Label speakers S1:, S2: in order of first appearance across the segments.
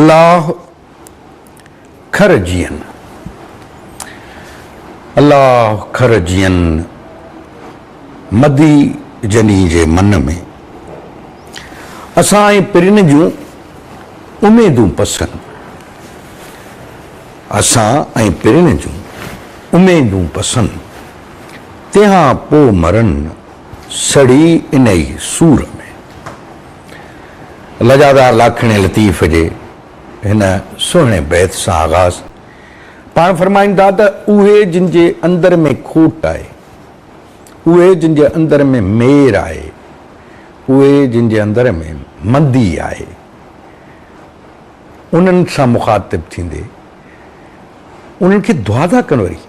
S1: الله کر جيئن، الله کر جيئن مدي جني جي من ۾، اسان ۽ پرين جون اميدون پسن، اسان ۽ پرين جون اميدون پسن، تنهان پو مرن سڙي انهي سور ۾. لڄادار لاکيڻي لطيف جي هن سهڻي بيت سان آغاز پاڻ فرمائن ٿا ته اهي جن جي اندر ۾ کوٽ آهي، اهي جن جي اندر ۾ مير آهي، اهي جن جي اندر ۾ مندي آهي، انهن سان مخاطب ٿيندي انهن کي دعا ٿا ڪن وري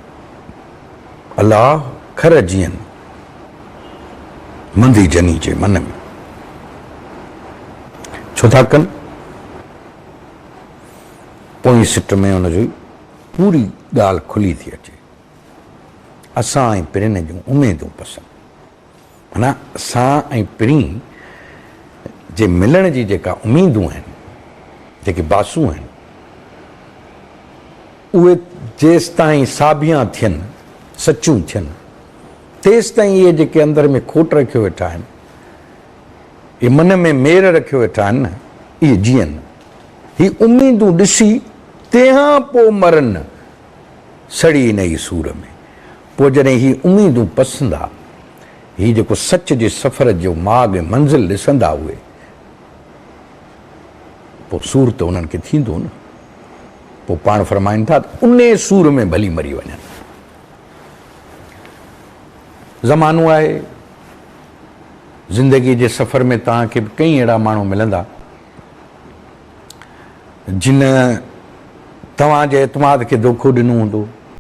S1: الله کر جيئن مندي جني جي من ۾. ڇو ٿا ڪن؟ پوئين سٽ ۾ ان جي پوري ڳالهه کلي ٿي اچي. اسان ۽ پرين جون اميدون پسن. معنيٰ اسان ۽ پرين جي ملڻ جي جيڪا اميدون آهن، جيڪي باسون آهن، اهي جيستائين ساڀيان ٿين، سچيون ٿين، تيستائين اهي جيڪي اندر ۾ کوٽ رکيو ويٺا آهن، اهي من ۾ مير رکيو ويٺا آهن نه، اهي جيئن هي اميدون ڏسي تنهان پوء مرن سڙي انهي سور ۾. پوء جڏهن هي اميدون پسندا، هي جيڪو سچ جي سفر جو ماڳ ۽ منزل ڏسندا اهي، پوء سور ته انهن کي ٿيندو نه. پوء پاڻ فرمائن ٿا ته انهي سور ۾ ڀلي مري وڃن. زمانو آهي، زندگيء جي سفر ۾ توهان کي به ڪئين اهڙا ماڻهو ملندا، جن توهان جي اعتماد کي دوکو ڏنو هوندو.